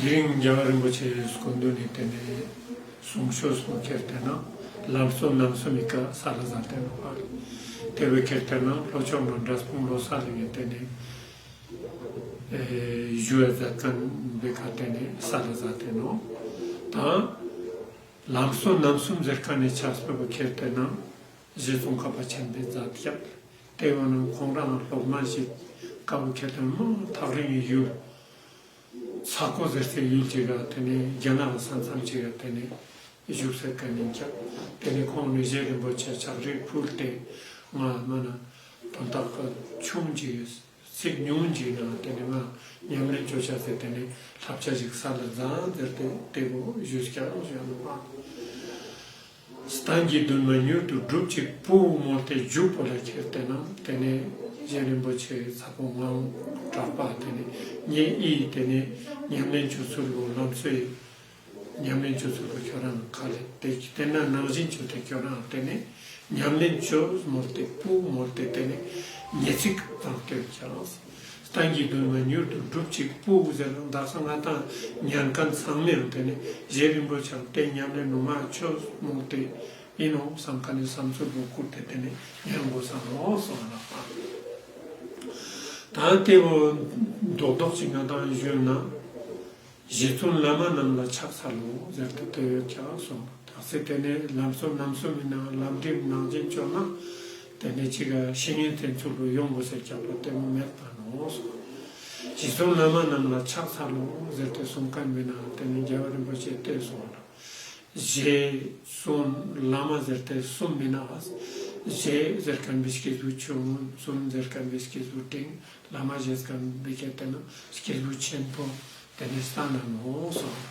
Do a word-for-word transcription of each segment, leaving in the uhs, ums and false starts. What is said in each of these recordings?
དེ་རིང་རྒྱལ་བ་རིན་པོ་ཆེའི་སྐུ་མདུན་ནི་ཏེ་ནེ་གསུང་ཆོས་པོ་ཁྱེར་ཏེ་ན་ལམ་གསུམ་རྣམ་གསུམ་མི་ཀ་ས་ལ་ཟ་ཏེ་ནོག་པ། ཏེ་བོ་ཁྱེར་ཏེ་ན་ལྷོ་ཕྱོགས་ནེ་འབྲས་སྤུངས་ལོ་གསར་ལ་ངེ་ཏེ་ནེ་ཨེ་ཞུ་བ་མཛད་ཁན་བོའི་ཀ་ཏེ་ནེ་ས་ལ་ཟ་ཏེ་ནོག། ད་ལམ་གསུམ་རྣམ་གསུམ་ཟེར་ཁན་ནི་ཆགས་པ་བོ་ཁྱེར་ཏེ་ན་རྗེ་ཙོང་ཁ་པ་ཆེན་པོའི་མཛད་ཁྱབ། ཏེ་བོ་ནང་ཁོང་རང་སློབ་མ་ཞིག་ཀ་བོ་ཁྱེར་ཏེ་ན་མ་ཐག་རིང་ངི་ཡུལ་ཚ་ཀོ་ཟེར་སའི་ཡུལ་ཅིག་ག་ཏེ་ནེ་རྒྱ་ནག་གི་ས་མཚམས་ཅིག་ག་ཏེ་ནེ་བཞུགས་སེ་ཀ་ནེ་ཁྱབ། ཏེ་ནེ་ཁོང་ནི་རྗེ་རིན་པོ་ཆེ་ཕྱག་རིས་ཕུལ་ཏེ་ང་མ་ན་དོན་དག་ཆུང་ཅིག་ཚིག་ཉུང་ཅིག་ནང་ཏེ་ནེ་ང་ཉམས་ལེན་ཅོ་ཆ་ཟེར་ཏེ་ནེ་བསླབ་བྱ་ཞིག་ས་ལ་ཛད་ཟེར་ཏེ་ཏེ་བོ་ཞུས་ཀྱང་ཞུ་ནོག་པ། སྟན་གྱི་འདུན་མ་མྱུར་དུ་སྒྲུབ་ཅིག་པུ་མོལ་ཏེ་མཇུག་པོ་ལ་ཁྱེར་ཏེ་ན་ཏེ་ནེ་རྗེ་རིན་པོ་ཆེ་ཚ་པོ་ངང་དྲག་པ་ཏེ་ནེ་ངེ་ཨི་ཏེ་ནེ་ཉམས་ལེན་ཅོ་ཚུལ་བོ་ལམ་སྲོལ་ཉམས་ལེན་ཅོ་ཚུལ་བོ་ཁྱོ་རང་ཁ་ལེ་ཏེ་ཏེ་ན་ནང་བཞིན་ཅོས་ཏེ་ཁྱོ་རང་ཏེ་ནེ་ཉམས་ལེན་ཅོས་མོལ་ཏེ་པུ་མོལ་ཏེ་ཏེ་ནེ་ཉེ་ཚིག་དང་ཏེ་ཁྱེར་རང་སྟན་གྱི་འདུན་མ་མྱུར་དུ་སྒྲུབ་ཅིག་པུ་ཟེར་ན་དག་ས་ང་དང་ཉན་ཁན་ཚང་མའང་ཏེ་ནེ་རྗེ་རིན་པོ་ཆེའང་ཏེ་ཉམས་ལེན་ནུ་མ་ཅོས་མོལ་ཏེ་ཨིན་ནོག་སམ་ཁན་ནི་སམ་ཚུལ་བོ་ཁུར་ཏེ་ཏེ་ནེ་ཉན་གོས་ས་ནོག་སོང་ལ། ད་ཏེ་བོ་རྡོག་རྡོག་ཅིག་ང་དང་ཞུས་ན། རྗེ་བཙུན་བླ་མ་རྣམས་ལ་ཕྱག་འཚལ་ལོ་ཟེར་ཏེ་ཏེ་ཡོད་ཀྱག་སོང་། དག་ས་ཏེ་ནེ་ལམ་གསུམ་རྣམ་གསུམ་མི་ནང་ལམ་རིམ་ནང་བཞིན་ཅོ་ན་ཏེ་ནེ་ཅིག་ག་བཤེས་གཉེན་བསྟེན་ཚུལ་བོ་ཡོང་གོས་ཟེར་ཀྱག་པ་ཏེ་མོ་མེད་པ་ནོག་སོང་། རྗེ་བཙུན་བླ་མ་རྣམས་ལ་ཕྱག་འཚལ་ལོ་ཟེར་ཏེ་གསུང་ཁན་མི་ནང་ཏེ་ནེ་རྒྱལ་བ་རིན་པོ་ཆེ་ཏེ་སོང་ལ། རྗེ་བཙུན་བླ་མ་ཟེར་ཏེ་གསུམ་མི་ནང་རྗེ་ཟེར་ཁན་བོའི་སྐྱེས་བུ་ཆུང་ངུ་བཙུན་ཟེར་ཁན་བོའི་སྐྱེས་བུ་འབྲིང་། བླ་མ་ཞེས་ཁན་བོའི་ཁྱེར་ཏེ་ན་སྐྱེས་བུ་ཆེན་པོ་ཏེ་ནེ་སྟན་ན་ནོག་སོང་།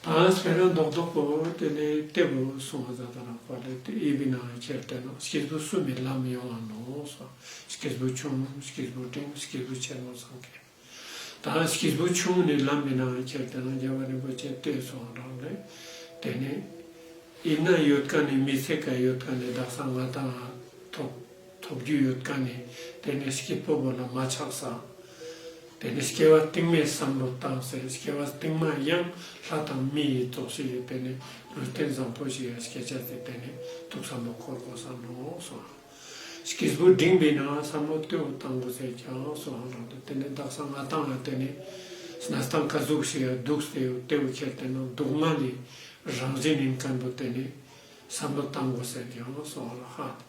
ད་སྤེ་ར་རྡོག་རྡོག་པོ་ཏེ་ནེ་ཏེ་བོ་གསུང་བ་ཛད་ད་རག་པ་ལེ་ཏེ་ཨི་བི་ནང་ཁྱེར་ཏེ་ན་སྐྱེས་བུ་གསུམ་མི་ལམ་ཡོང་བ་ནོག་སོང་། སྐྱེས་བུ་ཆུང་སྐྱེས་བུ་འབྲིང་སྐྱེས་བུ་ཆེན་མོ་སོང་ཁན། ད་སྐྱེས་བུ་ཆུང་ནི་ལམ་མི་ནང་ཁྱེར་ཏེ་ན་རྒྱལ་བ་རིན་པོ་ཆེ་ཏེ་སོང་རང་ལེ། ཏེ་ནེ་ཨི་ན་ཡོད་ཁན་ནི་མི་ཚེ་ཀ་ཡོད་ཁན་ནི་དག་ས་ང་དང་ཐོབ་ཐོབ་རྒྱུ་ཡོད་ཁན་ནི་ཏེ་ནེ་སྐྱིད་པོ་བོ་ལ་མ་ཆགས་ས། ཏེ་ནེ་སྐྱེ་བ་སྟིང་མའི་སམ་བློ་བཏང་སྟེ་སྐྱེ་བ་སྟིང་མ་ཡང་ལྷ་དང་མི་ཡི་ཙོགས་ཤིག་ཏེ་ནེ་ལུས་རྟེན་བཟང་པོ་ཞིག་ཡང་སྐྱེ་ཆ་སྟེ་ཏེ་ནེ་ཐུགས་སམ་བློ་འཁོར་གོས་ས་ནོག་སོང་། སྐྱེས་བུ་འབྲིང་པོའི་ནང་སམ་བློ་ཏེ་བོ་བཏང་གོས་ཟེར་ཀྱག་སོང་ཧ་རང་ཏེ་ཏེ་ནེ་དག་ས་ང་དང་ང་ཏེ་ནེ་གནས་སྟངས་ཀ་ཟུག་ཞིག་ཡ་དུག་སྟེ་ཡོད་ཏེ་བོ་ཁྱེར་ཏེ་ན་སྡུག་བསྔལ་ནི་རང་བཞིན་ཨིན་ཁན་བོ་ཏེ་ནེ་སམ་བློ་བཏང་གོས་ཟེར་ཀྱག་སོང་ཧ་རང་ཧ།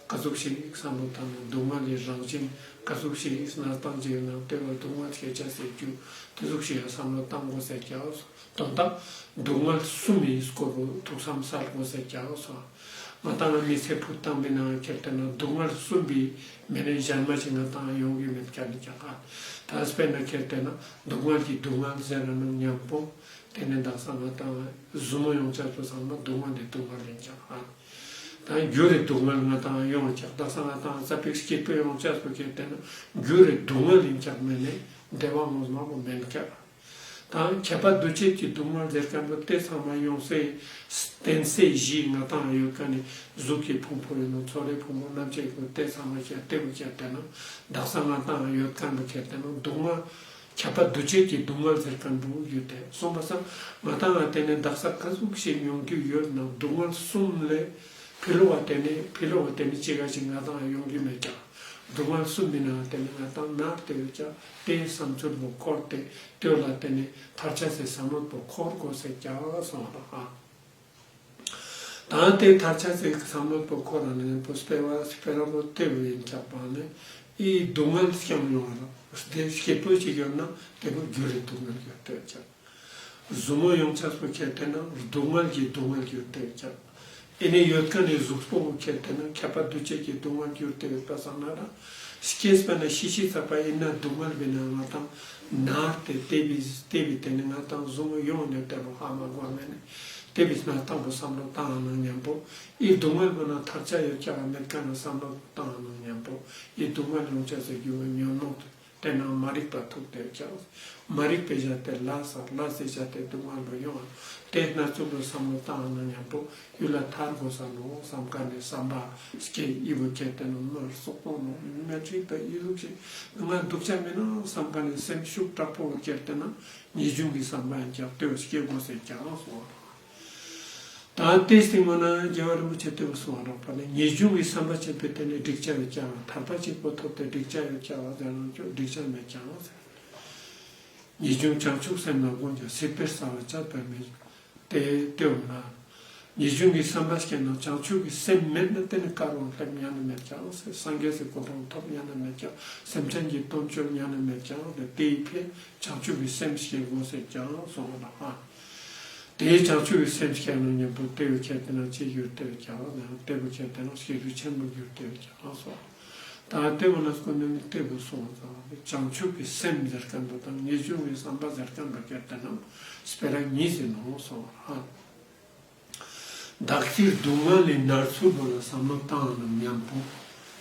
ཀ་ཟུག་ཞིག་སམ་བློ་བཏང་ན་སྡུག་བསྔལ་ནི་རང་བཞིན་ཀ་ཟུག་ཞིག་གནས་སྟངས་ཅིག་ཡོད་ན་ཏེ་བོ་སྡུག་བསྔལ་སྐྱེ་ཆ་ཟེར་རྒྱུ་ཏེ་ཟུག་ཞིག་ཡ་སམ་བློ་བཏང་གོས་ཟེར་ཀྱག་སོང་། དོན་དག་སྡུག་བསྔལ་གསུམ་མི་སྐོར་བོ་ཐུགས་སམ་སལ་གོས་ཟེར་ཀྱག་སོང་། ང་དང་ང་མི་ཚེ་ཕུད་བཏང་པའི་ནང་ཁྱེར་ཏེ་ན་སྡུག་བསྔལ་གསུམ་པོའི་མེ་ནེ་ཞན་མ་ཞིག་ང་དང་ཡོང་གི་མེད་ཀྱག་ནི་ཀྱག་ཨ། ད་སྤེར་ན་ཁྱེར་ཏེ་ན་སྡུག་བསྔལ་གྱི་སྡུག་བསྔལ་ཟེར་ན་ནང་ཉམ་པོ་ཏེ་ནེ་དག་ས་ང་དང་ང་ཟུར་མོ་ཡོང་ཆ་སོ་ཚང་མ་སྡུག་བསྔལ་དི་སྡུག་བསྔལ་ཨིན་ཀྱག་ཨ། ད་འགྱུར་རེ་སྡུག་བསྔལ་ང་དང་ཡོང་ཀྱག་དག་ས་ང་དང་ས་པིག་སྐྱིད་པོ་ཡོང་ཆ་སོ་ཁྱེར་ཏེ་ན་འགྱུར་རེ་སྡུག་བསྔལ་ཨིན་ཀྱག་མེ་ནེ་བདེ་བ་ངོ་མ་བོ་མེན་ཀྱག་ད་ཁྱབ་པ་འདུ་བྱེད་ཀྱི་སྡུག་བསྔལ་ཟེར་ཁན་བོ་ཏེ་ཚང་མ་ཡོང་སའི་རྟེན་སའི་གཞི་ང་དང་ཡོད་ཁན་ནི་གཟུགས་ཀྱི་ཕུང་པོ་ཨིན་ནོག་ཚོར་བའི་ཕུང་པོ་རྣམ་ཤེས་ཀྱི་ཏེ་ཚང་མ་ཁྱེར་ཏེ་བོ་ཁྱེར་ཏེ་ན་དག་ས་ང་དང་ཡོད་ཁན་བོ་ཁྱེར་ཏེ་ན་སྡུག་བསྔལ་ཁྱབ་པ་འདུ་བྱེད་ཀྱི་སྡུག་བསྔལ་ཟེར་ཁན་བོ་ཡོད་དེ་སོང་པ་སང་ང་དང་ང་ཏེ་ནེ་དག་ས་ཀ་ཟུག་ཞིག་མྱོང་རྒྱུ་ཡོད་ན་སྡུག་བསྔལ་གསུམ་ལས་ཕི་ལོག་པ་ཏེ་ནེ་ཕི་ལོག་པ་ཏེ་ནེ་ཅི་ག་ཞིག་ང་དང་ཡོང་རྒྱུ་མེད་ཀྱག་སྡུག་བསྔལ་གསུམ་མི་ནང་ཏེ་ནེ་ང་དང་ནར་ཏེ་ཡོད་ཀྱག་ཏེ་སམ་ཚུལ་བོ་འཁོར་ཏེ་ཏེ་ལ་ཏེ་ནེ་ཐར་ཆ་སའི་སམ་བློ་བོ་འཁོར་གོས་ཟེར་ཀྱག་སོང་ཧ། ད་ཏེ་ཐར་ཆ་སའི་སམ་བློ་བོ་འཁོར་ར་ནེ་པོ་སྤེ་ར་སྤེ་ར་བོ་ཏེ་བོ་ཨིན་ཀྱག་པ་ནེ་ཨི་སྡུག་བསྔལ་སྐྱང་ཡོང་བ་ལ་ཏེ་སྐྱིད་པོ་ཅིག་ཡོད་ན་ཏེ་བོ་འགྱུར་རེ་སྡུག་བསྔལ་ཡོད་ཏེ་ཡོད་ཀྱག་ཟུར་མོ་ཡོང་ཆ་སོ་ཁྱེར་ཏེ་ན་སྡུག་བསྔལ་གྱི་སྡུག་བསྔལ་གྱི་ཡོད་ཏེ་ཡོད་ཀྱག་ཨེ་ནེ་ཡོད་ཁན་ནི་གཟུགས་པོ་ཁྱེར་ཏེ་ན་ཁྱབ་པ་འདུ་བྱེད་ཀྱི་སྡུག་བསྔལ་གྱི་ཡོད་ཏེ་ཡོད་པ་སང་ན་ར་སྐྱེས་པ་ན་ཤི་ཤི་ཚར་བ་ཨིན་ན་སྡུག་བསྔལ་བོའི་ནང་ང་དང་ནར་ཏེ་ཏེ་བི་ཏེ་བི་ཏེ་ནེ་ང་དང་ཟུར་མོ་ཡོང་ནེ་ཏེ་བོ་ཧ་མ་གོ་མེ་ནེ་ཏེ་བི་སྣང་སྟངས་པོ་སམ་བློ་བཏང་ང་ནང་ཉམ་པོ་ཨི་སྡུག་བསྔལ་བོ་ན་ཐར་ཆ་ཡོད་ཀྱག་མེད་ཀ་ན་སམ་བློ་བཏང་ང་ནང་ཉམ་པོ་ཨི་སྡུག་བསྔལ་ཡོང་ཆ་སའི་རྒྱུ་བོ་ཉོན་མོངས་ཏེ། དེ་ནང་མ་རིག་པ་ཐུག་སྟེ་ཡོད་ཀྱག། མ་རིག་པའི་ཆ་དེ་ལས་ལས་སི་ཆ་དེ་སྡུག་བསྔལ་བོ་ཡོང་། དེ་སྣ་ཚོགས་པོ་བསམ་བློ་བཏང་ན་མཉམ་པོ་ཡུལ་ལ་ཐར་དགོས་ས་ནོག་བསམ་ཁན་ནི་བསམ་པ་སྐྱེ། འི་བོ་ཁྱེར་ཏེ་ན་མ་སོག་པོ་ནོག། མ་རིག་པ་འི་ཟུག་ཅིག་ང་སྡུག་ཅག་མེད་ན་བསམ་ཁན་ནི་སེམས་ཤུགས་དྲག་པོ་ཁྱེར་ཏེ་ན་ངེས་འབྱུང་གི་བསམ་པ་ཡང་ཀྱང་དེ་བོ་སྐྱེ་དགོས་ས་ཀྱང་སོང་། ད་དེའི་སྟེང་ན་རྒྱལ་བ་རིན་པོ་ཆེ་དེ་བོ་གསུངས་པ་རག་པ་ནི་ངེས་འབྱུང་གི་བསམ་པ་ཆེན་པོའི་སྟེང་ནས་འགྲིག་ཅག་ཡོད་ཀྱག། ཐར་པ་གཅིག་པོ་ཐོབ་སྟེ་འགྲིག་ཅག་ཡོད་ཀྱག་ཟེར་ན་ཀྱང་འགྲིག་ཅག་མེད་ཀྱག་ཟེར། ངེས་འབྱུང་བྱང་ཆུབ་སེམས་ལ་དགོངས་ཀྱང་། སྲིད་པའི་རྩ་བ་བཅད་པར་མི་འགྱུར། དེ་དེ་བོ་ན་ངེས་འབྱུང་གི་བསམ་པ་སྐྱེ་ན་བྱང་ཆུབ་ཀྱི་སེམས་མེད་ན་དེ་ནི་དཀར་པོ་སླེབ་ཉན་ན་མེད་ཀྱག། སངས་རྒྱས་སི་གོ་འཕང་ཐོབ་ཉན་ན་མེད་ཀྱག། སེམས་ཅན་གྱི་དོན་བཅོ་ཉན་ན་མེད་ཀྱག། དེ་དེའི་ཕིའ་བྱང་ཆུབ་ཀྱི་སེམས་སྐྱེ་དགོས་ས་ཀྱང་སོང་བ་ལ། དེའི་བྱང་ཆུབ་ཀྱི་སེམས་སྐྱེ་ན་མཉམ་པོ་དེ་བོ་ཁྱེར་ཏེ་ན་ཅི་འགྱུར་ཏེ་ཡོད་ཀྱག་ཟེར་ན་དེ་བོ་ཁྱེར་ཏེ་ན་སྐྱེས་བུ་ཆེན་པོ་འགྱུར་ཏེ་ཡོད་ཀྱག་སོང་། ད་དེ་བོ་ལ་སྐུ་ནི་དེ་བོ་སོང་ཙང་བྱང་ཆུབ་ཀྱི་སེམས་ཟེར་ཁན་བོ་དང་ངེས་འབྱུང་གི་བསམ་པ་ཟེར་ཁན་བོ་ཁྱེར་ཏེ་ན་སྤེ་ར་གཉིས་ཟེར་ནོག་སོང་བ་ལ། བདག་སྐྱེ་སྡུག་བསྔལ་ལས་མནར་ཚུལ་བོ་ལ་བསམ་བློ་བཏང་ན་མཉམ་པོ།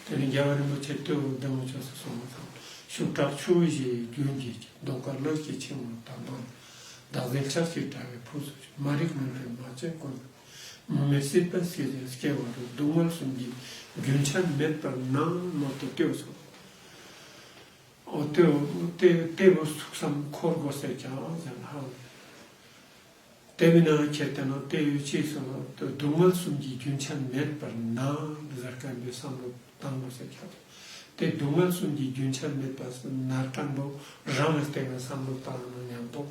དེ་ནི་རྒྱལ་བ་རིན་པོ་ཆེ་དེ་བོ་བདེ་མོ་ཆོས་སུ་གསུངས་པ་དང་། ཤུགས་དྲག་ཆུ་བོ་བཞིན་རྒྱུན་གྱིས་ཀྱང་། གདོང་དཀར་ལས་སྐྱེས་ཆེན་མོ་དང་པོ་ནི། བདག་འཛིན་ཆར་གྱིས་བྲལ་བའི་ཕུགས་སུ་ཞོག། མ་རིག་མུན་པས་མ་བཅད་ཀུན་ཏུ། མུ་མེད་སྲིད་པ་སྐྱེ་བ་རུ། སྡུག་བསྔལ་གསུམ་གྱི་རྒྱུན་ཆད་མེད་པར་སྣང་། མོལ་ཏེ་དེ་བོ་སོང་། འོ་དེ་བོ་དེ་དེ་བོ་ཐུགས་བསམ་འཁོར་དགོས་ས་ཀྱང་ཟེར་ན་ཧ། དེ་བས་ན་ཁྱེར་ཏེ་ན་དེ་བོ་ཅི་སོང་ན་སྡུག་བསྔལ་གསུམ་གྱི་རྒྱུན་ཆད་མེད་པར་སྣང་ཟེར་ཁན་བོའི་བསམ་བློ་བཏང་དགོས་ས་ཀྱང་། དེ་སྡུག་བསྔལ་གསུམ་གྱི་རྒྱུན་ཆད་མེད་པར་སྣང་ཁན་བོ་རང་ལ་བརྟེན་ནས་བསམ་བློ་བཏང་ན་མཉམ་པོ།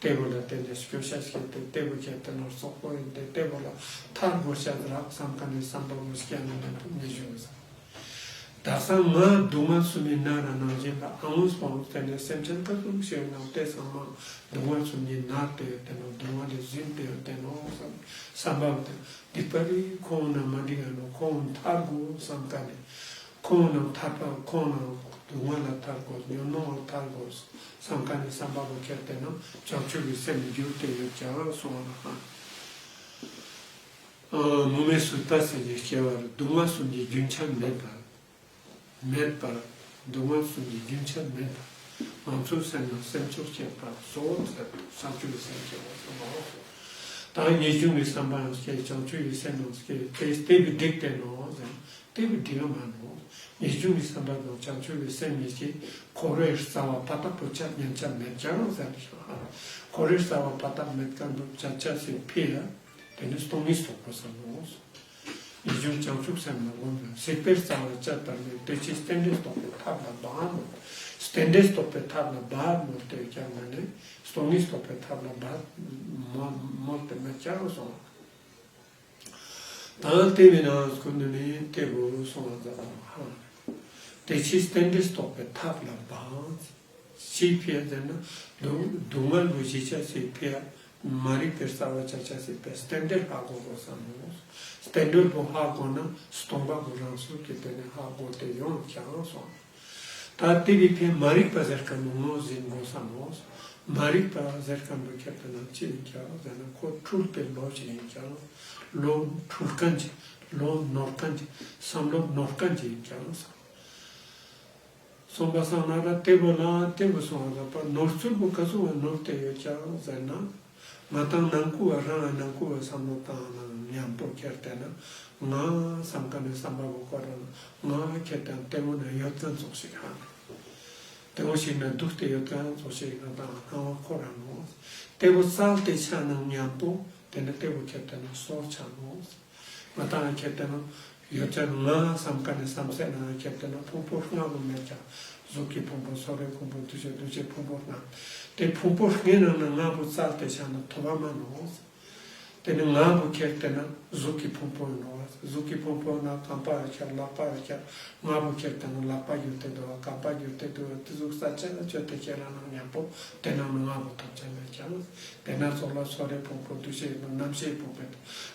དེ་བོ་ལ་བརྟེན་ནས་སྐྱོ་ཤས་སྐྱེས་ཏེ་དེ་བོ་ཁྱེར་ཏེ་ན་སོག་པོ་ཡིན་ཏེ་དེ་བོ་ལ་ཐར་དགོས་ཤ་རག་བསམ་ཁན་ནི་བསམ་པ་བོ་སྐྱེ་ན་མཉམ་པོ་ངེས་འབྱུང་གི་བསམ། བདག་སང་ང་སྡུག་བསྔལ་གསུམ་མི་མནར་ར་ནང་བཞིན་ལ། ཨ་ངོས་པོ་དེ་ནས་སེམས་ཅན་ཀ་ཟུག་ཞིག་ནང་དེ་ཚང་མ་སྡུག་བསྔལ་གསུམ་གྱིས་མནར་ཏེ་ཡོད་དེ་ནོག། སྡུག་བསྔལ་ལས་ཟིན་ཏེ་ཡོད་དེ་ནོག་བསམ་བསམ་པ་བོ་དེ་སྡིག་པ་རེ་ཁོང་ན་མ་འགྲིག་ཡ་ནོག། ཁོང་ཐར་དགོས་བསམ་ཁན་ནི་ཁོང་ནང་ཐར་པ་ཁོང་ནང་སྡུག་བསྔལ་ལ་ཐར་དགོས་ཉོན་མོངས་ལ་ཐར་དགོས་བསམ་ཁན་ནི་བསམ་པ་བོ་ཁྱེར་ཏེ་ན་བྱང་ཆུབ་ཀྱི་སེམས་འགྱུར་ཏེ་ཡོད་ཀྱག་སོང་བ་ལ། མུ་མེད་སྲིད་པ་སྐྱེ་བ་རུ། སྡུག་བསྔལ་གསུམ་གྱི་རྒྱུན་ཆད་མེད་པར། མེད་པར། སྡུག་བསྔལ་གསུམ་གྱི་རྒྱུན་ཆད་མེད་པར། ང་ཚོའི་སེམས་ནང་སེམས་མཆོག་སྐྱེས་པ་སོགས་ཟེར་བྱང་ཆུབ་ཀྱི་སེམས་སྐྱེ་བ་སོགས་མ་འོ། ད་ངེས་འབྱུང་གི་བསམ་པའང་སྐྱེ། བྱང་ཆུབ་ཀྱི་སེམས་ནང་སྐྱེ། དེ་དེ་བོ་འགྲིག་སྟེ་ནོག་ཟེར་ན་དེ་བོ་འགྲིག་ག་མ་ནོག། ངེས་འབྱུང་གི་བསམ་པ་དང་བྱང་ཆུབ་ཀྱི་སེམས་གཉིས་ཀྱིས་འཁོར་བའི་རྩ་བ་ཕ་ཐག་པོ་ཆད་ཉན་ཆ་མེད་ཀྱག་ཟེར་ཏེ་ཤོག། འཁོར་བའི་རྩ་བ་ཕ་ཐག་མེད་ཁན་བོ་ཆད་ཆ་སི་ཕི་ཡ། དེ་ནི་སྟོང་ཉིད་རྟོགས་པ་ཟེར་ནོག། ངེས་འབྱུང་བྱང་ཆུབ་སེམས་ལ་དགོངས་ཏེ། སྲིད་པའི་རྩ་བ་བཅད་པར་མི་འགྱུར། དེ་ཕྱིར་རྟེན་འབྲེལ་རྟོགས་པའི་ཐབས་ལ་འབད་མོད། རྟེན་འབྲེལ་རྟོགས་པའི་ཐབས་ལ་འབད་མོད་དེ་ཀྱང་མ་ནི་སྟོང་ཉིད་རྟོགས་པའི་ཐབས་ལ་འབད་མོད་མོད་དེ་མི་ཀྱང་སོང་། ད་དེ་བས་ན་སྐུ་ནི་དེ་བོ་སོང་བ་ཙམ་ཧ། དེ་ཕྱིར་རྟེན་འབྲེལ་རྟོགས་པའི་ཐབས་ལ་འབད། ཅི་ཕི་ཡ་ཟེར་ན་སྡུག་སྡུག་བསྔལ་བོ་ཞི་ཆ་སི་ཕི་ཡ། མ་རིག་པའི་རྩ་བ་བཅད་ཆ་སི་ཕི་ཡ་རྟེན་འབྲེལ་ཧ་གོ་དགོས་ས་ནོག། རྟེན་འབྲེལ་བོ་ཧ་གོ་ན་སྟོང་པ་བོ་རང་སོ་སྐྱེ་དེ་ནི་ཧ་གོ་སྟེ་ཡོང་ཀྱང་སོང་། ད་དེ་བས་ཕི་མ་རིག་པ་ཟེར་ཁན་བོ་ངོས་ཟིན་དགོས་ས་ནོག། མ་རིག་པ་ཟེར་ཁན་བོ་ཁྱེར་ཏེ་ན་ཅི་ཡིན་ཀྱང་ཟེར་ན་ཁོ་འཁྲུལ་པའི་བློ་ཞིག་ཡིན་ཀྱང་། བློ་འཁྲུལ་ཁན་ཅིག་བློ་ནོར་ཁན་ཅིག་བསམ་བློ་ནོར་ཁན་ཅིག་ཡིན་ཀྱང་སོང་། སོང་པ་སང་ན་ར་དེ་བོ་ལ་དེ་བོ་སོང་བ་ལ་པ་ནོར་ཚུལ་བོ་ག་ཟུག་བ་ནོར་ཏེ་ཡོད་ཀྱག་ཟེར་ན། ང་དང་ནང་ཁུལ་བ་རང་ནང་ཁུལ་བ་བསམ་བློ་བཏང་ན་མཉམ་པོ་ཁྱེར་ཏེ་ན་ང་བསམ་ཁན་ནི་བསམ་པ་བོ་ཁོ་རང་ང་ཁྱེར་ཏེ་ན་དེ་བོ་ན་ཡོད་ཁན་ཙོགས་ཤིག་ཧ། དེ་བོ་ཞིག་ན་སྡུག་སྟེ་ཡོད་ཁན་ཙོགས་ཤིག་ང་དང་སྣང་བ་ཁོ་རང་ནོག། དེ་བོ་བཙལ་ཏེ་ཆ་ན་མཉམ་པོ་དེ་ནི་དེ་བོ་ཁྱེར་ཏེ་ན་སོར་ཆ་ནོག། ང་དང་ཁྱེར་ཏེ་ན་ཡོད་ཀྱག་ང་བསམ་ཁན་ནི་བསམ་སེམས་ནང་ཁྱེར་ཏེ་ན་ཕུང་པོ་ལྔ་བོ་མེད་ཀྱག། གཟུགས་ཀྱི་ཕུང་པོ་ཚོར་བའི་ཕུང་པོ་འདུ་ཤེས་འདུ་བྱེད་ཕུང་པོ་ལྔ། དེ་ཕུང་པོ་ལྔའི་ནང་ན་ལྔ་བོ་བཙལ་ཏེ་ཆ་ན་ཐོབ་པ་མ་ནོག། དེ་ནི་ལྔ་བོ་ཁྱེར་ཏེ་ན་གཟུགས་ཀྱི་ཕུང་པོ་ཡིན་ནོག། གཟུགས་ཀྱི་ཕུང་པོ་ན་རྐང་པ་ཡོད་ཀྱག་ལག་པ་ཡོད་ཀྱག། ལྔ་བོ་ཁྱེར་ཏེ་ན་ལག་པ་གྱུར་ཏེ་འདུག་པ། རྐང་པ་གྱུར་ཏེ་འདུག་པ། དེ་ཟུག་ས་ཆ་ན་ཆོད་དེ་ཁྱེར་ན་མཉམ་པོ་དེ་ནང་ན་ལྔ་བོ་ཐོབ་ཆ་མེད་ཀྱག། དེ་ན་ཚོགས་ལ་ཚོར་བའི་ཕུང་པོ་འདུ་ཤེས་ཡིན་ནོག། རྣམ་ཤེས་ཕུང་པོ་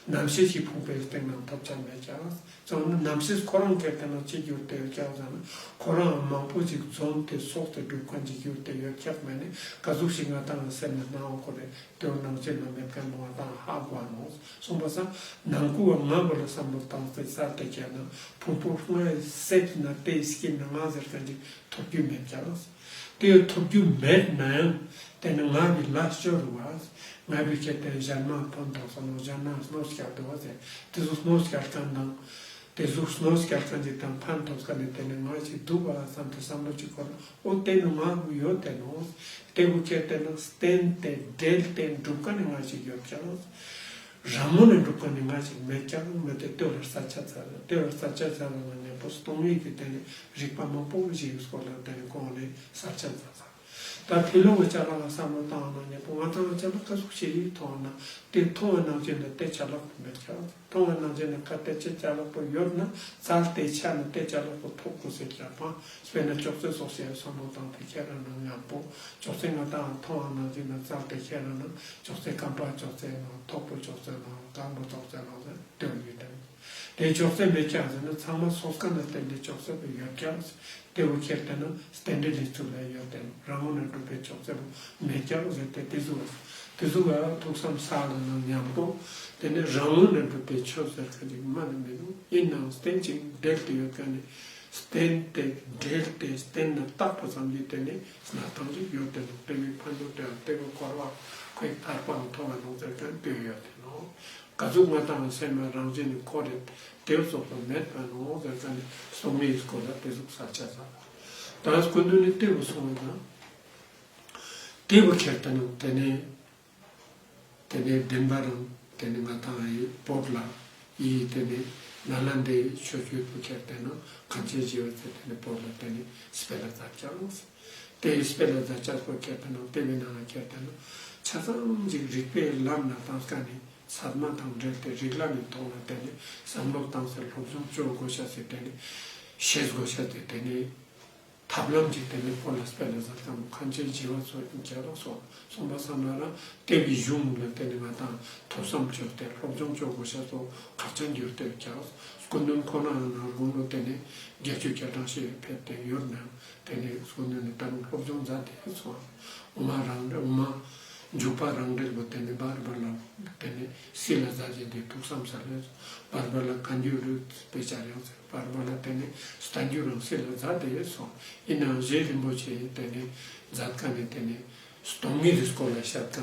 རྣམ་ཤེས་ཀྱི་ཕུང་པོའི་སྟེང་ན་ཐོབ་ཆ་མེད་ཀྱག། ཙང་ན་རྣམ་ཤེས་ཁོ་རང་ཁྱེར་ཏེ་ན་ཅི་གྱུར་ཏེ་ཡོད་ཀྱག་ཟེར་ན་ཁོ་རང་མང་པོ་ཅིག་འཛོམས་ཏེ་ཚོགས་ཏེ་སྒྲུབ་ཁན་ཅིག་གྱུར་ཏེ་ཡོད་ཀྱག་མ་ནི་ག་ཟུག་ཞིག་ང་དང་སེམས་ནི་སྣང་བ་ཁོ་རེ་དེ་བོ་ནང་བཞིན་ན་མེད་ཁན་ང་དང་ཧ་གོ་ནོག། སོང་པ་སང་ནང་ཁུལ་བ་ལྔ་བོ་ལ་བསམ་བློ་བཏང་སྟེ་བཙལ་ཏེ་ཁྱེར་ན་ཕུང་པོ་ལྔའི་གསེབ་ན་དེ་སྐྱིད་ན་ང་ཟེར་ཁན་ཅིག་ཐོབ་རྒྱུ་མེད་ཀྱག། དེ་ཐོབ་རྒྱུ་མེད་ན་ཡང་དེ་ནི་ང་གི་ལས་སྦྱོར་བ། ང་བི་ཁྱེར་ཏེ་གཞན་མ་ཕན་ཐོགས་སོང་ནོ། གཞན་མ་གནོད་སྐྱལ་དུག་པ་ཟེར། དེ་ཟུག་གནོད་སྐྱལ་མཁན་དང་། དེ་ཟུག་གནོད་སྐྱལ་མཁན་ཅིག་དང་ཕན་ཐོགས་མཁན་ནི་དེ་ནི་ང་ཞིག་འདུག་པ་བསམ་སྟེ་བསམ་བློ་ཅིག་འཁོར་ན། འོ་དེ་ནི་ང་གུ་ཡོད་དེ་ནོ། དེ་བོ་ཁྱེར་ཏེ་ན་བརྟེན་ཏེ་འབྲེལ་ཏེ་འགྲུབ་མཁན་ནི་ང་ཞིག་ཡོད་ཀྱང་། རང་ངོས་ནས་འགྲུབ་མཁན་ནི་ང་ཞིག་མེད་ཀྱང་མེད་དེ། དེ་བོ་ལ་གསལ་ཆ་ཚར། དེ་བོ་ལ་གསལ་ཆ་ཚར་བ་ན་ནེ་པོ་སྟོང་ཉིད་ཀྱི་དེ་ནི་རིག་པ་མང་པོ་ཞིག་གི་སྐོར་ལ་དེ་ནི་གོང་ནས་གསལ་ཆ་ཚར་ཚར། ད་ཕི་ལོག་གི་ཅ་ལག་ལ་བསམ་བློ་བཏང་བ་ན་ནེ་པོ་ང་ཏང་ཅ་ལག་ག་ཟུག་ཞིག་མཐོང་བ་ན་དེ་མཐོང་བའི་ནང་བཞིན་ལ་དེ་ཅ་ལག་པོ་མེད་ཀྱང་། མཐོང་བའི་ནང་བཞིན་ལ་གལ་ཏེ་ཅི་ཅ་ལག་པོ་ཡོད་ན་བཙལ་ཏེ་ཆ་ན་དེ་ཅ་ལག་པོ་ཐོབ་དགོས་ཟེར་ཀྱང་། དཔེར་ན་ཅོག་ཙེ་སོགས་ཤིག་བསམ་བློ་བཏང་སྟེ་ཁྱེར་ར་ན་མཉམ་པོ་ཅོག་ཙེ་ང་ཏང་མཐོང་བའི་ནང་བཞིན་ལ་བཙལ་ཏེ་ཁྱེར་ར་ན་ཅོག་ཙེ་སྐམ་པ་ཅོག་ཙེ་ནང་མཐོ་པོ་ཅོག་ཙེ་ནང་སྐམ་པོ་ཅོག་ཙེ་ནང་ཟེར་དེ་བོ་ཡོད་དེ། དེ་ཅོག་ཙེ་མེད་ཀྱང་ཟེར་ན་ཚང་མ་སོ་སྐམ་ལ་བརྟེན་ཏེ་ཅོག་ཙེ་པོ་ཡོད་ཀྱང་། དེ་བོ་ཁྱེར་ཏེ་ན་རྟེན་འབྲེལ་ལི་ཚུལ་ལ་ཡོད་དེ། རང་ངོས་ནས་གྲུབ་པའི་ཅོག་ཙེ་པོ་མེད་ཀྱང་ཟེར་ཏེ་དེ་ཟུག་དེ་ཟུག་ག་ཐུགས་བསམ་བཞེས་ན་མཉམ་པོ་དེ་ནི་རང་ངོས་ནས་གྲུབ་པའི་ཆོས་ཟེར་མཁན་ཅིག་མ་ནི་མི་འདུག། ཡིན་ནའང་རྟེན་ཅིང་འབྲེལ་ཏེ་ཡོད་མཁན་ནི་བརྟེན་ཏེ་འབྲེལ་ཏེ་བརྟེན་ནས་བཏགས་པ་ཙམ་གྱིས་དེ་ནི་གནས་སྟངས་ཅིག་ཡོད་དེ་ནོ། དེ་བོའི་ཕན་ཡོན་དེ་དེ་བོའི་འཁོར་བ་ཁོའི་ཐར་པའང་ཐོབ་པ་ནོ་ཟེར་མཁན་དེ་ཡོད་དེ་ནོ། ག་ཟུག་ང་ཏང་སེམས་ལ་རང་བཞིན་ནི་འཁོར་རེ་དེ་བོ་ཙོགས་པ་མེད་པ་ནོ་ཟེར་མཁན་ནི་སྟོང་ཉིད་སྐོར་ལ་དེ་ཟུག་གསལ་ཆ་ཚར། ད་སྐུ་མདུན་ནི་དེ་བོ་སོང་བ་ན། དེ་བོ་ཁྱེར་ཏེ་ན་དེ་ནི་དེ་ནི་བདེན་པ་རང་དེ་ནི་ང་ཏང་ཡི་བོད་ལ་ཡི་དེ་ནི་ནཱ་ལེནྡྲའི་ཆོས་བརྒྱུད་པོ་ཁྱེར་ཏེ་ན་མཁན་ཆེན་ཞི་བ་འཚོས་དེ་ནི་བོད་ལ་དེ་ནི་སྤེལ་ལ་མཛད་ཀྱང་། དེ་སྤེལ་ལ་མཛད་ཅེས་པོ་ཁྱེར་ཏེ་ན་དེ་བོའི་ནང་ཁྱེར་ཏེ་ན་ཆ་ཚང་ཅིག་རིག་པའི་ལམ་ན་བཏང་མཁན་ནི་ཚད་མ་དང་འབྲེལ་ཏེ་རིགས་ལམ་ནི་ཐོག་ན་དེ་ནི་བསམ་བློ་བཏང་སྟེ་སློབ་སྦྱོང་བཅོ་དགོས་ཤེས་སི་དེ་ནི་ཤེས་དགོས་ཤེས་སི་དེ་ནི་ཐབས་ལམ་ཅིག་དེ་ནི་བོད་ལ་སྤེལ་ལ་མཛད་མཁན་པོ་མཁན་ཆེན་ཞི་བ་འཚོ་ཡིན་ཀྱང་སོང་སོང་པ་སང་ན་རང་དེ་བོའི་གཞུང་ལ་དེ་ནི་ང་ཏང་ཐོས་བསམ་བཅོས་ཏེ་སློབ་སྦྱོང་བཅོ་དགོས་ཤེས་སོགས་ཁག་ཅན་གྱུར་ཏེ་ཀྱང་། སྐུ་མདུན་ཁོ་ན་ནང་དགུང་ལོ་དེ་ནི་བརྒྱད་ཅུ་གྱ་གྲངས་ཤིག་ཕེབས་ཏེ་ཡོད་ནའང་དེ་ནི་སྐུ་མདུན་ནི་ད་རུང་སློབ་སྦྱོང་མཛད་དེ་སོང་། དབུ་མ་རང་འགྲེལ་དབུ་མ་འཇུག་པ་རང་འགྲེལ་པོ་དེ་ནི་བར་བར་ལ་དེ་ནི་སིལ་ལ་མཛད་ཅིང་དེ་ཐུགས་བསམ་ས་ལས་བར་བར་ལ་བཀའ་འགྱུར་རུ་དཔེ་ཆ་རེ་ཡང་བར་བར་ལ་དེ་ནི་བསྟན་འགྱུར་རང་སིལ་ལ་མཛད་དེ་སོང་། ཡིན་ནའང་རྗེ་རིན་པོ་ཆེ་དེ་ནི་མཛད་མཁན་ནི་དེ་ནི་སྟོང་ཉིད་ཀྱི་སྐོར་ལ་བཤད་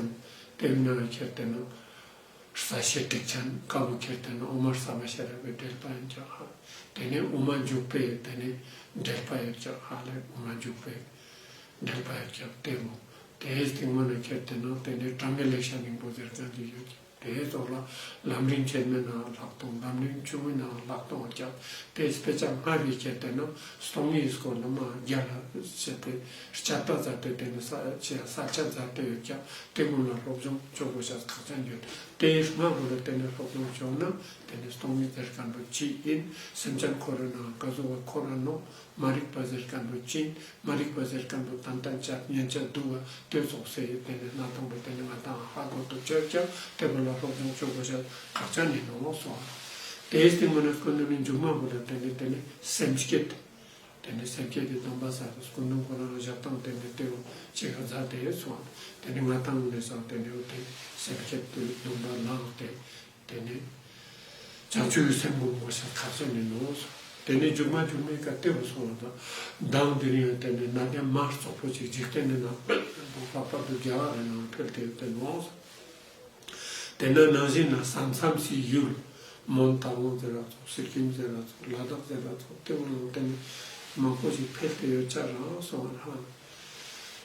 མཁན་དེ་ནི་ཁྱེར་ཏེ་ན་རྩ་ཤེ་ཊིཀ་ཆེན་ཀ་བོ་ཁྱེར་ཏེ་ན་དབུ་མ་ས་མ་ཤེས་རབ་ཀྱི་འགྲེལ་པ་ཡིན་ཀྱང་ཧ། དེ་ནི་དབུ་མ་འཇུག་པའི་དེ་ནི་འགྲེལ་པ་ཡོད་ཀྱང་ཧ་ལས་དབུ་མ་འཇུག་པའི་འགྲེལ་པ་ཡོད་ཀྱང་དེ་མོ། དེའི་སྟེང་མ་ན་ཁྱེར་ཏེ་ན་དེ་ནི་དྲང་ངེས་ལེགས་བཤད་སྙིང་པོ་ཟེར་མཁན་ཅིག་ཡོད་ཀྱང་། དེའི་ཐོག་ལ་ལམ་རིམ་ཆེན་མོའི་ནང་ལྷག་མཐོང་ལམ་རིམ་ཆུང་ངུའི་ནང་ལྷག་མཐོང་ཀྱང་དེ་དཔེ་ཆ་སྔ་བའི་ཁྱེར་ཏེ་ན་སྟོང་ཉིད་སྐོར་ལ་མ་རྒྱ་ལ་བཤད་དེ་དཔྱད་པ་མཛད་དེ་དེ་ནི་ས་ཆ་ས་ཆ་མཛད་དེ་ཡོད་ཀྱང་དེ་ཀུན་ལ་སློབ་སྦྱོང་བཅོ་དགོས་ཤེས་ཁག་ཅན་ཡོད། དེའི་སྔ་བོ་ལ་དེ་ནི་སློབ་སྦྱོང་བཅོ་ན་དེ་ནི་སྟོང་ཉིད་ཟེར་མཁན་པོ་ཅི་ཡིན། སེམས་ཅན་འཁོར་བའི་ནང་ག་ཟུག་ག་འཁོར་ར་ནོ། མ་རིག་པ་ཟེར་མཁན་པོ་ཅི་ཡིན། མ་རིག་པ་ཟེར་མཁན་པོ་ཏན་ཏན་ཅག་ཉན་ཅག་འདུག་ག་དེ་ཙོགས་སེ་དེ་ནི་གནས་སྟངས་པོ་དེ་ནི་ང་ཏང་ཧ་གོ་ཐུབ་ཅེས་ཀྱང་དེ་བོ་ལ་སློབ་སྦྱོང་བཅོ་དགོས་ཤེས་ཁག་ཅན་ཡིན་ནོ་སོང་། དེའི་སྟེང་མ་ན་སྐུ་མདུན་ནི་མཇུག་མ་བོ་ལ་དེ་ནི་དེ་ནི་སེམས་བསྐྱེད། དེ་ནི་སེམས་བསྐྱེད་ཀྱི་སྡོམ་པ་ཟེར་སྐུ་མདུན་ཁོ་རང་ཞབས་བཏང་དེ་ནི་དེ་བོ་ཅིག་ག་མཛད་དེ་སོང་། དེ་ནི་ང་ཏང་ནི་ས་དེ་ནི་དེ་སེམས་བསྐྱེད་དེ་སྡོམ་པ་བླངས་ཏེ། དེ་ནས་བྱང་ཆུབ་ཀྱི་སེམས་སྒོམ་དགོས་ཤེས་ཁག་ཅན་ཡིན་ནོ། དེ་ནས་མཇུག་མ་མཇུག་མའི་ཀ་དེ་བོ་སོང་བ་དང་། མདང་དེ་རིང་ཡང་དེ་ནས་ནད་ཡམས་མ་རྩོག་པོ་ཅིག་འཇིག་རྟེན་ནི་ནང་ལྷག་པར་དུ་རྒྱ་གར་རི་ནང་འཕེལ་ཏེ་ཡོད་དེ་ནོ། དེ་ན་ནང་བཞིན་ན་ས་མཚམས་སི་ཡུལ་མོན་རྟ་དབང་ཟེར་ར་ཚོགས་སི་ཀིམ་ཟེར་ར་ཚོགས་ལ་དྭགས་ཟེར་ར་ཚོགས་དེ་བོ་ནང་དེ་ནས་མང་པོ་ཞིག་འཕེལ་ཏེ་ཡོད་ཅག་རང་སོང་བ་རང་།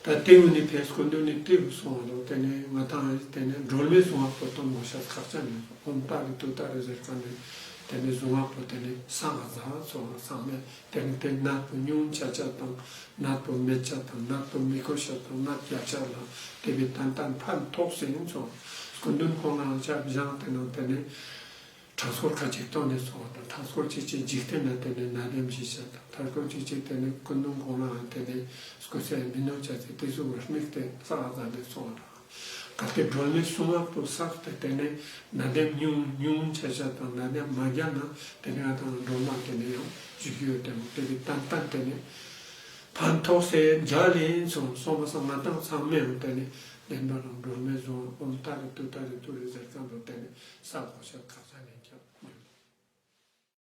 ད་དེ་བོ་ནི་ཕེ་སྐུ་མདུན་ནི་དེ་བོ་སོང་བ་ལོ། དེ་ནས་ང་ཏང་དེ་ནས་སྒྲོལ་མའི་གཟུངས་སྔགས་པོ་གཏོང་དགོས་ཤེས་ཁག་ཅན་ནི་ཨོཾ་ཏཱ་རེ་ཏུཏྟཱ་རེ་ཟེར་མཁན་ནི་དེ་ནས་གཟུངས་སྔགས་པོ་དེ་ནས་བསང་ང་ཟ་སོང་བ་ཚང་མས། དེ་ནས་དེ་ནད་པོ་ཉུང་ཆ་ཆ་དང་ནད་པོ་མེད་ཆ་དང་ནད་པོ་མི་དགོས་ཤེས་དང་ནད་རྒྱལ་ཆ་ལ་དེ་བོའི་ཏན་ཏན་ཕན་ཐོགས་སེ་ཡིན་སོང་། སྐུ་མདུན་ཁོང་ལའང་ཆ་བཞག་དེ་ནང་དེ་ནས། ཕྲག་སྐོར་ཁ་ཅིག་གཏོང་ནས་སོང་བ་དང་ཕྲག་སྐོར་ཅིག་ཅིག་འཇིག་རྟེན་ན་དེ་ནས་ནད་ཡམས་ཞི་ཆ་དང་ཕྲག་སྐོར་ཅིག་ཅིག་དེ་ནས་སྐུ་མདུན་ཁོང་ལའང་དེ་ནས་སྐུ་ཚེ་མི་ནུབ་ཆ་ཚེ་དེ་ཚོ་བར་དམིགས་ཏེ་བསང་ང་ཟ་ནས་སོང་བ་དང་། གལ་ཏེ་སྒྲོལ་མའི་གཟུངས་སྔགས་པོ་བསགས་ཏེ་དེ་ནས་ནད་ཡམས་ཉུང་ཉུང་ཆ་ཆ་དང་ནད་ཡམས་མ་རྒྱལ་ན་དེ་ནས་ང་ཏང་སྒྲོལ་མ་དེ་ནས་ཡང་བཞུགས་ཡོད་དེ་མོ་དེ་གི་ཏན་ཏན་དེ་ནས་ཕན་ཐོགས་སེ་མཇལ་ལེན་སོང་སོང་བ་སང་ང་ཏང་ཚང་མས་ཡང་དེ་ནས་བདེན་པ་རང་སྒྲོལ་མའི་གཟུངས་ཨོཾ་ཏཱ་རེ་ཏུཏྟཱ་རེ་ཏུ་རེ་ཟེར་མཁན་པོ་དེ་ནས་བསགས་དགོས་ཤེས་ཁག་